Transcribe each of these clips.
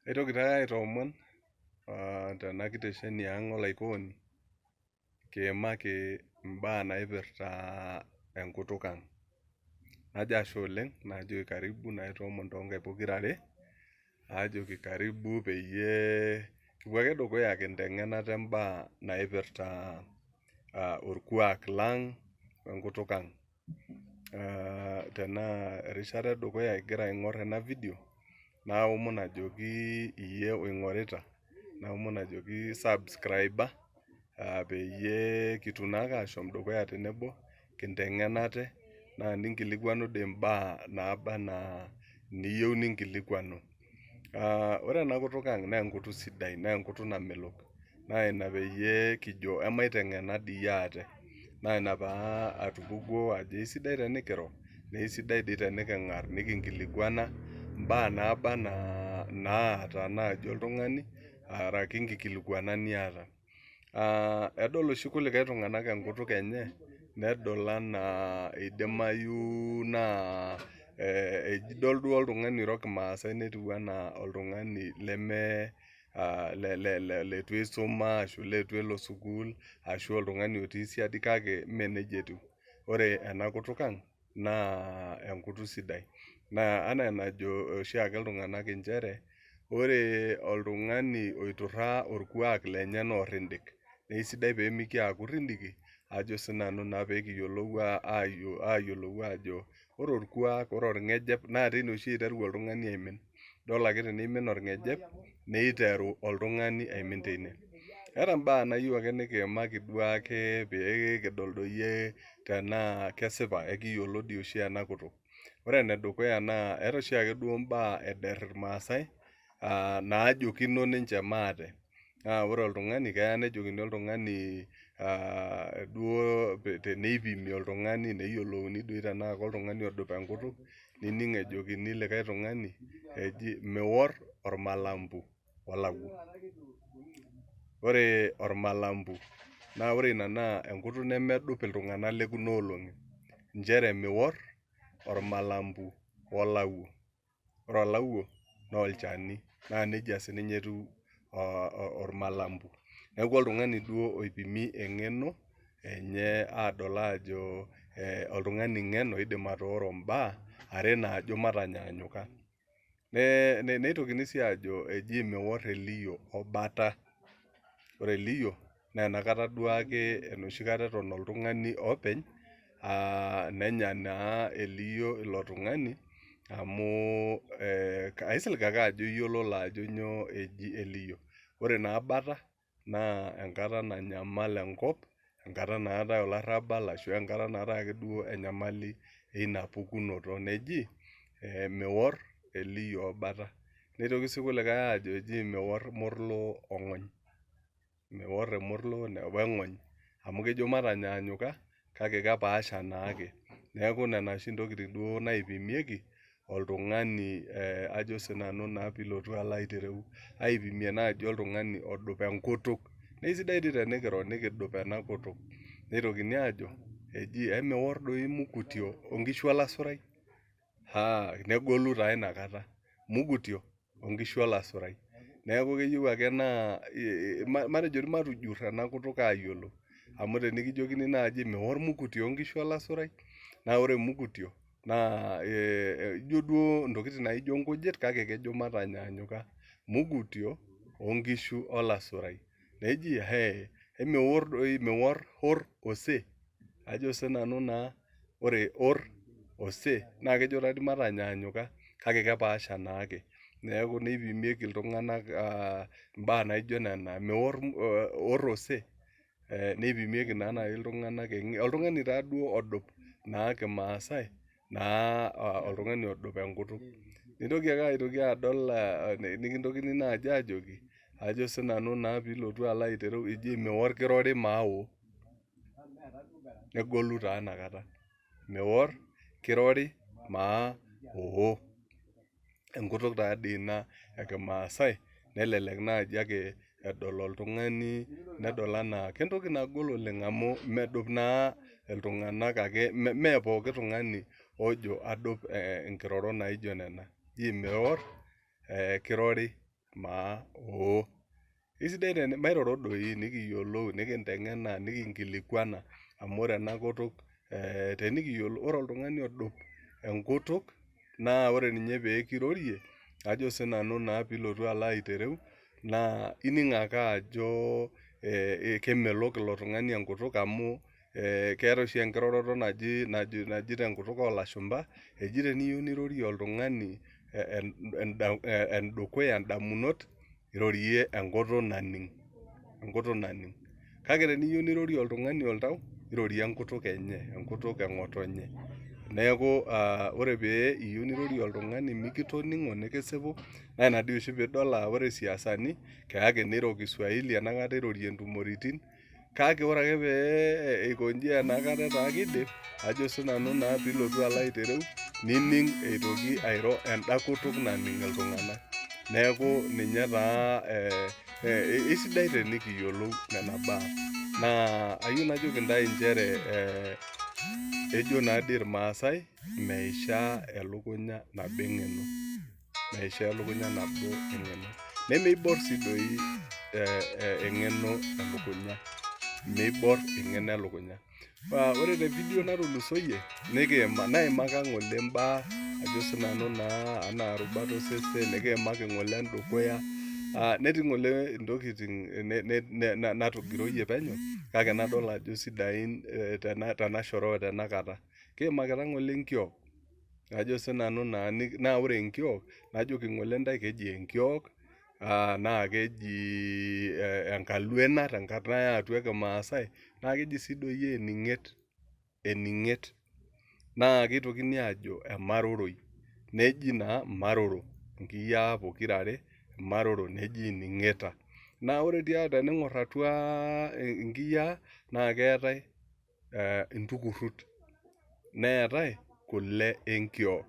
Aitoki taa aitoomon tena kitesheni ang Olaikooni kiimaki imbaak naipirta enkutuk ang. Najo ashe oleng najoki karibu naitoomon toonkaik pokira are najoki karibu peyie kipwo ake dukuya kinteng'en ate imbaak naipirta orkwaak lang wenkutuk ang. Tenaa erishata e dukuya igira aing'orr ena video naomon ajoki iyie oing'orita, naomon ajoki isabskraiba peyie kitum naake ashom dukuya tenebo kinteng'en ate naa ninkilikwanu dii imbaak naaba enaa iniyieu ninkilikwanu. Ore ena kutuk ang naa enkutuk sidai, naa enkutuk namelok naa ina peyie kijo emaiteng'ena dii ate. Naa ina pee atupukuo ajo aisidai tenikiro naa aisidai dii teniking'arr nikinkilikwana imbaak naaba enaa inaata naaji oltung'ani araki inkikilikwanat niata. Edol oshi kulikae tung'anak enkutuk enye nedol enaa idimayu naa idol duo oltung'ani oiro kimaasai netiu enaa oltung'ani leme, leitu isuma ashu leitu elo sukuul ashu oltung'ani otii siadi kake mee neija etiu. Ore ena kutuk ang naa enkutuk sidai. Naa enaa enajo oshiake iltung'anak nchere, ore oltung'ani oiturraa orkwaak lenye naa orrindik. Naa aisidai pemikiaku irrindiki ajo siinanu naa peekiyiolou aajo ore orkwaak, ore orng'ejep naa teine oshi iteru oltung'ani aimin. Idol ake teneimin orng'ejep niteru oltung'ani aimin teine. Eeta imbaak nayieu ake nekiimaki duake pee kidol doi tenaa kesipa ekiyiolo dii oshi ena kutuk. Ore enedukuya naa eeta oshiake duo imbaak ederr irmaasai naajokino ninche maate. Naa ore oltung'ani, keya nejokini oltung'ani duo teneipimi oltung'ani neyiolouni doi tenaa koltung'ani odup enkutuk, nining ejokini likae tung'ani eji miworr ormalambu olawuo. Ore ormalambu naa ore ina naa enkutuk nemedup iltung'anak lekuna olong'i. Nchere miworr ormalambu olawuo. Ore olawuo naa olchani naa nija siininye etiu ormalambu. Neeku oltung'ani duo oipimi eng'eno enye aadol aajo oltung'ani ng'en oidim atooro imbaak are naajo matanyaanyuka. Neitokini sii aajo eji miworr eliyio o bata. Ore eliyio naa enakata duake enoshi kata eton oltung'ani openy nenya naa eliyio ilo tung'ani amu aisilig ake ajo iyiololo ajo nyoo eji eliyio. Ore naa bata naa enkata nanyamal enkop, enkata naatae olarrabal ashu enkata naatae ake duo enyamali eina pukunoto. Neji miworr eliyio o bata. Nitoki sii kulikae aajo eji miworr morlo o ng'ony. Miworr emorlo weng'ony amu kejo matanyaanyuka kake kepaasha naake. Neeku nena oshi intokiting duo naipimieki oltung'ani ajo siinanu naa piilotu aitereu aipimie naaji oltung'ani odup enkutuk. Naa aisidai dii tenikiro nikidup ena kutuk. Neitokini aajo eji emiworr doi mukutio o nkishu olasurai? Negolu taa inakata. Mukutio o nkishu olasurai. Neeku keyieu ake naa matejo dii matujurr ena kutuk ayiolou amu tenikijokini naaji miworr mukutio o nkishu olasurai naa ore mukutio naa ijo duo intokiting naijo nkujit kake kejo matanyaanyuka. Mukutio o nkishu olasurai. Neji emiworr doi, miworr orr ose? Ajo siinanu naa ore orr ose naa kejo taadii matanyaanyuka kake kepaasha naake. Neeku nipimieki iltung'anak imbaak naijo nena. Miworr orr ose? Nipimieki naa naai iltung'anak, oltung'ani taaduo odup naa kimaasai naa oltung'ani odup enkutuk. Nintoki ake aitoki adol nikintokini naaji aajoki ajo siinanu naa piilotu aitereu eji miworr kirori maa oo. Negolu taa inakata. Miworr kirori maa oo. Enkutuk taa dii ina e kimaasai nelelek naaji ake edol oltung'ani nedol enaa kentoki nagol oleng amu medup naa iltung'anak ake mee pooki tung'ani ojo adup inkirorot naijo nena. Eji miworr kirori maa oo. Eisidai mairoro doi nikiyiolou, nikinteng'ena, nikinkilikuana amu ore ena kutuk tenikiyiolou, ore oltung'ani odup enkutuk naa ore ninye pee kirorie ajo siinanu naa piilotu alo aitereu naa ining ake ajo kemelok ilo tung'ani enkutuk amu keetae oshi enkiroroto naji tenkutuk oolashumpa, eji teniyieu nirorie oltung'ani dukuya indamunot, irorie enkutuk naning', enkutuk naning. Kake teniyieu nirorie oltung'ani oltau, irorie enkutuk enye, enkutuk e ng'otonye. Neeku ore pee iyieu nirorie oltung'ani mekitoning'o nikisipu naa ina dii oshi piidol aa ore isiasani keyaki niro kiswahili enakata irorie intumoritin kake ore ake pee iko inji enakata etaa kiidip ajo siinanu naa piilotu alo aitereu nining eitoki airo enda kutuk naning iltung'anak. Neeku ninye taa eisidai tenikiyiolou nena baa. Naa ayieu najoki intae nchere ejo naadii irmaasai meishaa elukunya nabo eng'eno. Meishaa elukunya nabo eng'eno. Nemeiborr sii doi eng'eno elukunya, meiborr eng'eno elukunya. Ore te video natulusoyie naimaka ng'ole imbaak ajo siinanu naa enaa irubat osesen, nekiimaki ng'ole endukuya netii ng'ole intokiting natogiroyie penyo kake nadol ajo sidain tenashoroo tenakata. Kiimakita ng'ole enkiok ajo siinanu naa, naa ore enkiok najoki ng'ole intae keji enkiok naa keji enkaluena tenkarna e atwa e kimaasai naa keji sii doi ening'et, ening'et. Naa keitokini aajo emaroroi. Neji naa maroro nkiyiaa pokira are, maroro neji ining'eta. Naa ore teniing'urr atwa nkiyiaa naa keetae intukurrut neetae kule enkiok.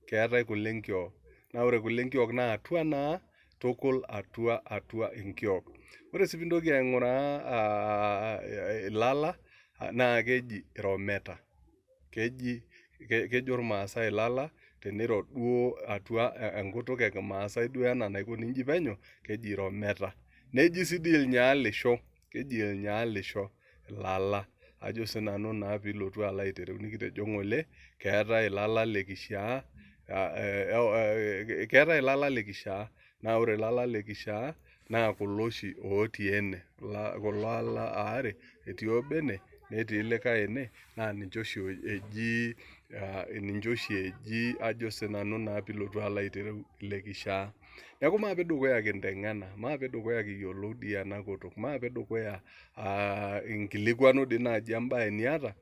Keetae kule enkiok. Naa ore kule enkiok naa atwa naa tukul atwa atwa enkiok. Ore sii piintoki aing'uraa ilala naa keji irometa. Keji, kejo irmaasai ilala teniro duo atwa enkutuk e kimaasai duo ena naikoni inji penyo, keji irometa. Neji sii dii ilnyaalisho, keji ilnyaalisho ilala ajo siinanu naa piilotu alo aitereu. Nikitejo ng'ole keetae ilala le kishaa, keetae ilala le kishaa naa ore ilala le kishaa naa kulo oshi otii ene. Kulo ala aare, etii obo ene netii likae ene naa ninche oshi eji, ninche oshi eji ajo siinanu naa piilotu alo aitereu ile kishaa. Neeku maape dukuya kinteng'ena, maape dukuya kiyiolou dii ena kutuk. Maape dukuya, inkilikwanu dii naaji embae niata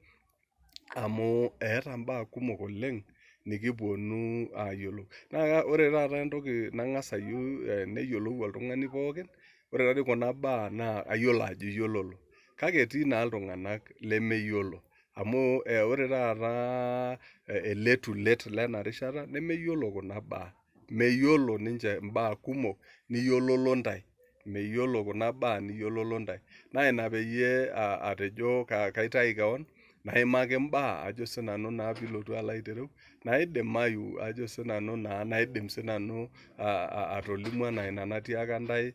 amu eeta imbaak kumok oleng nikipwonu ayiolou. Naa ore taata entoki nang'as ayieu neyiolou oltung'ani pookin, ore taadoi kuna baak naa kayiolo ajo iyiololo kake etii naa iltung'anak lemeyiolo amu ore taata eletulet lena rishata nemeyiolo kuna baak. Meyiolo ninche imbaak kumok niyiololo ntae. Meyiolo kuna baak niyiololo ntae. Naa ina peyie atejo kaitaiki keon naimaki imbaak ajo siinanu naa piilotu alo aitereu naidimayu ajo siinanu naa naidim siinanu atolimu enaa ina natiaka ntae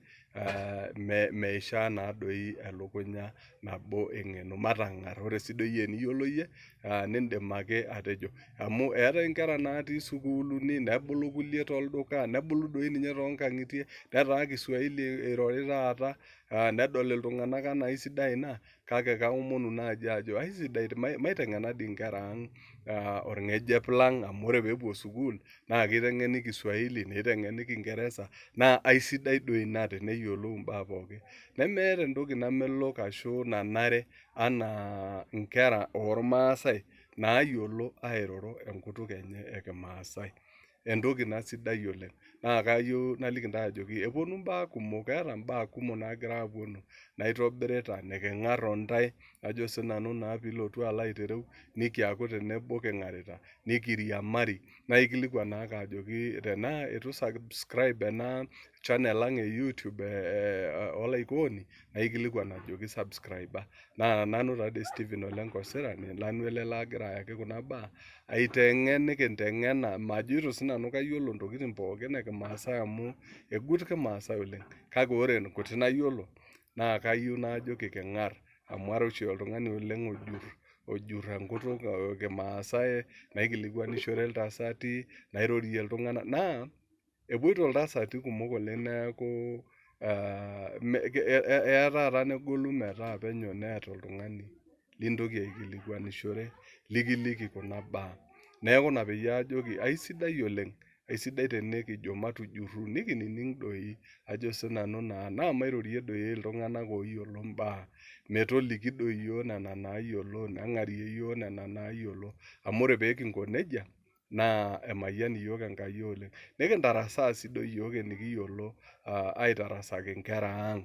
meishaa naadoi elukunya nabo eng'eno. Matang'arr ore sii doi eniyiolo iyie niindim ake atejo. Amu eetae inkera natii isukuulini, nebulu kulie tolduka, nebulu doi ninye toonkang'itie netaa kiswahili eirori taata nedol iltung'anak enaa aisidai ina kake kaomonu naaji ajo aisidai, maiteng'ena dii inkera ang orng'ejep lang amu ore peepwo sukuul naa kiteng'eni kiswahili niteng'eni kingereza naa aisidai doi ina teneyiolou imbaak pookin. Nemeeta entoki namelok ashu nanare anaa inkera ormaasai naayiolo airoro enkutuk enye e kimaasai. Entoki ina sidai oleng. Naa kayieu naliki intae ajoki epwonu imbaak kumok, keeta imbaak kumok naagira apwonu naitobirita niking'arr o ntae ajo siinanu naa piilotu alo aitereu nekiaku tenebo king'arita nikiriamari. Naikilikwan naake ajoki tenaa etu i subscribe ena channel ang e YouTube Olaikooni naikilikuan ajoki subscriber. Naa nanu taadoi Stephen Ole Nkosirani, nanu ele lagira ayaki kuna baa aiteng'en nikinteng'ena. Majoito sinanu kayiolo ntokitin pookin e kimaasai amu egut kimaasai oleng, kake ore nkuti nayiolo naa kayieu najoki king'ar amu ara oshi oltung'ani oleng ojurr ojurr enkutuk e kimaasai naikilikuanishore iltasati nairorie iltung'anak naa epuoito iltasati kumok oleng neeku eya taata negolu metaa penyo neeta oltung'ani lintoki aikilikuanishore likiliki kuna baa. Neeku ina peyie ajoki aisidai oleng, aisidai tenikijo matujurru nikinining doi ajo sinanu naa, naa mairorie doi iltung'anak oyiolo imbaa metoliki doi iyiok nena naayiolo, neng'arie iyiok nena naayiolo. Amu ore peekinko neijia naa emayian iyiok Enkai oleng. Nikintarasaa sii doi iyiok enikiyiolo aitarasaki inkera ang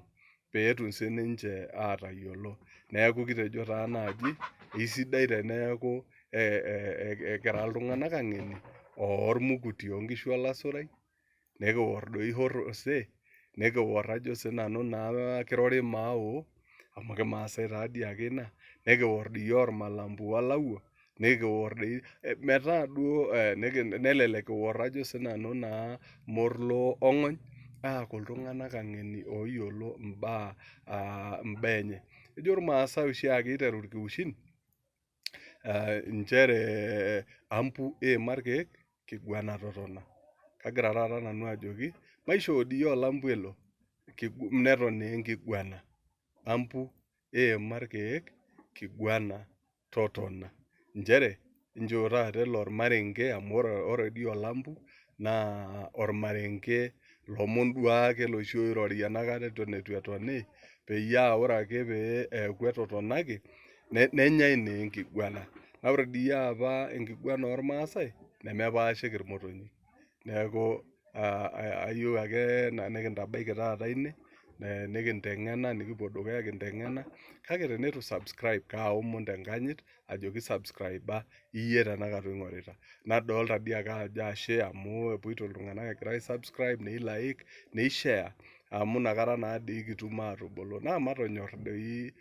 peetum sininche aatayiolo. Neeku kitejo taa naaji eisidai teneeku kira iltung'anak ang'eni oormukuti oonkishu olasurai, nikiworr doi horrose, nikiworr ajo sinanu naa kirori maoo amu kimaasai taadii ake ina, nikiworr dii ormalambo walawuo, nikiworr doi metaa duo nelelek kiworr ajo sinanu naa morlo ong'ony aaku iltung'anak ang'eni ooyiolo imbaak, imbaak enye. Ejo irmaasai oshiake iteru irkiushin nchere ampu iima irkiek, kiguana totona. Kagira taata nanu ajoki maishoo dii olampu elo neton naa enkiguana. Ampu iima irkiek, kiguana totona. Nchere nchoo taata elo ormarenke amu ore dii olampu naa ormarenke, ilomon duake iloshi oirori enakata eton etu etoni peyie aa ore ake pee eeku etotonaki nenyae naa enkiguana. Naa ore dii opa enkiguana ormaasai nemepaashiki irmotonyi. Neeku ayieu ake nekintabaiki taata ine nikinteng'ena nikipwo dukuya kinteng'ena kake teneitu i subscribe kaaomon tenkanyit ajoki subscriber iyie tenakata oing'urita. Nadolita dii ake ajo ashe amu epwoito iltung'anak egira ai subscribe, nei like, nei share amu inakata naadii kitum atubulu. Naa matonyorr doi,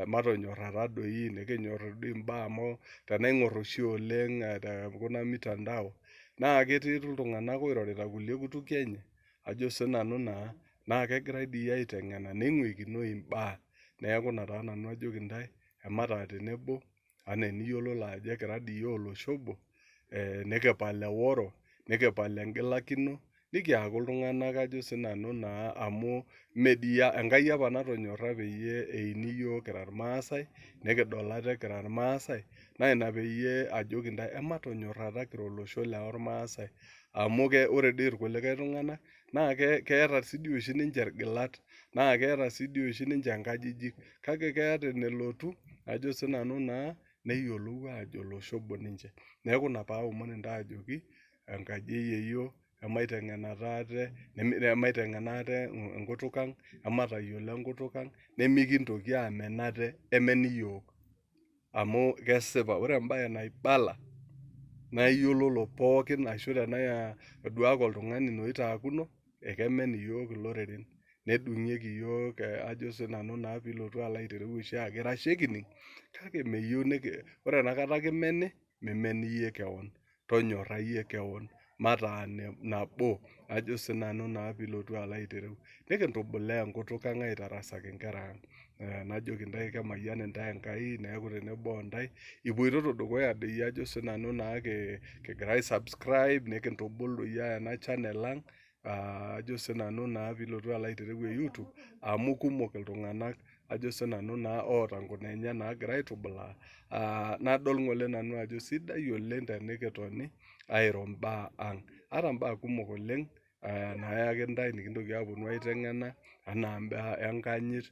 matonyorrata doi, nikinyorr dii imbaak amu tenaing'urr oshi oleng te kuna mitandao naa ketii iltung'anak oirorita kulie kutukie enye ajo siinanu naa, naa kegirae dii aiteng'ena ning'uikinoi imbaak. Neeku ina taa nanu ajoki intae emataa tenebo enaa eniyiololo ajo ekira dii iyiok olosho obo nikipal eworo, nikipal engilakino, nikiaku iltung'anak ajo siinanu naa amu mee dii Enkai opa natonyorra peyie eini iyiok kira irmaasai nikidol ate kira irmaasai naa ina peyie ajoki intae ematonyorrata kira olosho lormaasai amu ore dii irkulikae tung'anak naa keeta sii dii oshi ninche irgilat naa keeta sii dii oshi ninche inkajijik kake keeta enelotu ajo siinanu naa neyiolou aajo olosho obo ninche. Neeku ina paaomon intae ajoki enkaji e yieyioo, emaiteng'enata ate, emaiteng'ena ate enkutuk ang, ematayiolo enkutuk ang, nemikintoki amen ate, emen iyiok. Amu kesipa ore embae naibala naa iyiololo pookin ashu tenaa iduaka oltung'ani naa oitaakuno, ekemen iyiok iloreren nedung'ieki iyiok ajo siinanu naa piilotu alo aitereu oshiake ira shekining kake meyieu, ore enakata kimeni, mimen iyie keon. Tonyora iyie keon, mataa nabo ajo siinanu naa piilotu alo aitereu. Nikintubulaa enkutuk ang aitarasaki inkera ang. Najoki intae kemayian intae Enkai neeku tenebo o ntae ipuoitoto dukuya doi ajo siinanu naa kigira ai subscribe nikintubul doi ena channel ang ajo siinanu naa piilotu alo aitereu e YouTube amu kumok iltung'anak ajo siinanu naa oota nkuna enye naagira aitubulaa nadol ng'ole nanu ajo sidai oleng tenikitoni airo imbaak ang. Ata imbaak kumok oleng nayaki intae nikintoki apwonu aiteng'ena enaa imbaak enkanyit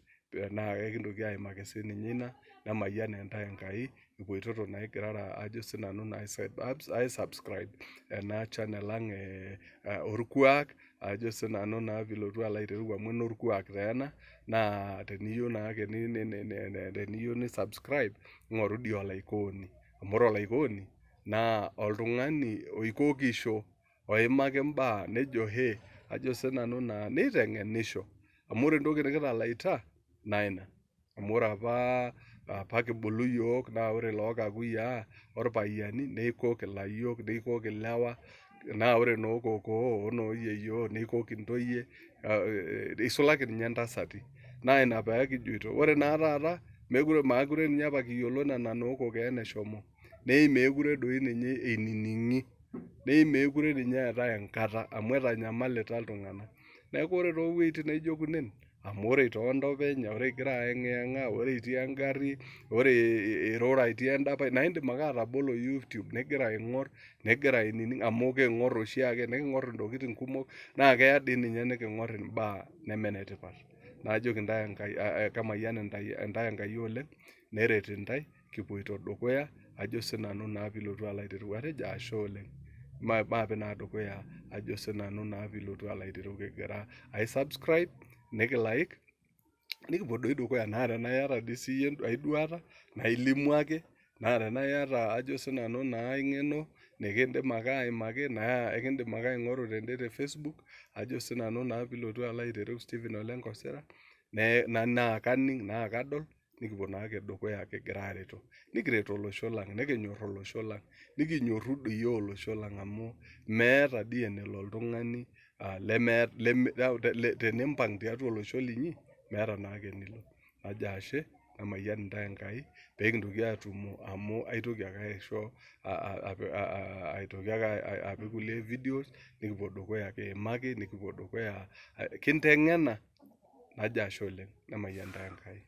naa ekintoki aimaki siininye ina nemayian intae Enkai ipuoitoto naa igirara ajo siinanu naa ai subscribe ena channel ang orkuak ajo siinanu naa piilotu alo aitereu amu enorkuak taa ena naa teniyieu naake teniyieu ni subscribe ing'oru dii olaikooni. Amu ore olaikooni naa oltung'ani oikookisho, oimaki imbaak nejo hee. ajo sinanu naa neiteng'enisho amu ore entoki nikitalaaitia naa ina. Amu ore apa, apa kibulu iyiok naa ore loo kakuyia orpayiani neikok ilayiok, neikok ilewa naa ore noo kokoo onoo yieyio neikok intoyie eisulaki ninye intasati. Naa ina pee kijoito ore naa taata mekure ninye opa kiyiolo nena noo kokoo eneshomo. Nemeekure doi ninye einining'i, nemeekure ninye eetae enkata amu etanyamalita iltung'anak. Neeku ore too wueitin naijo kunen amu ore itonita openy, ore igira ayeng'iyeng'a, ore itii engarri, ore irura itii endapash naa indim ake atabolo youtube nigira aing'urr, nigira ainining amu kiing'urr oshiake niking'urr intokiting kumok naa keya dii ninye niking'urr imbaak neme inetipat. Najoki intae Enkai, kemayian intae Enkai oleng neret intae kipuoito dukuya ajo siinanu naa piilotu aitereu. Atejo ashe oleng. Maape naa dukuya ajo siinanu naa piilotu aitereu kigira ai subscribe niki like nikipwo doi dukuya. Naa tenaa iyata dii siiyie ae duata naa ilimu ake naa tenaa iyata ajo siinanu naa ae ng'eno nekiindim ake aimaki naa ekindim ake aing'oru tende te facebook ajo siinanu naa piilotu aitereu Stephen Ole Nkosira naa kaning naa kadol nikipwo naake dukuya kigira aareto. Nikiret olosho lang, nikinyorr olosho lang, nikinyorru doi olosho lang amu meeta dii enelo oltung'ani tenimpang tiatwa olosho linyi, meeta naake enilo. Najo ashe nemayian intae Enkai peekintoki aatumo amu aitoki ake aisho, aitoki ake apik kulie videos nikipwo dukuya kiimaki, nikipwo dukuya kinteng'ena najo ashe oleng. Nemayian intae Enkai.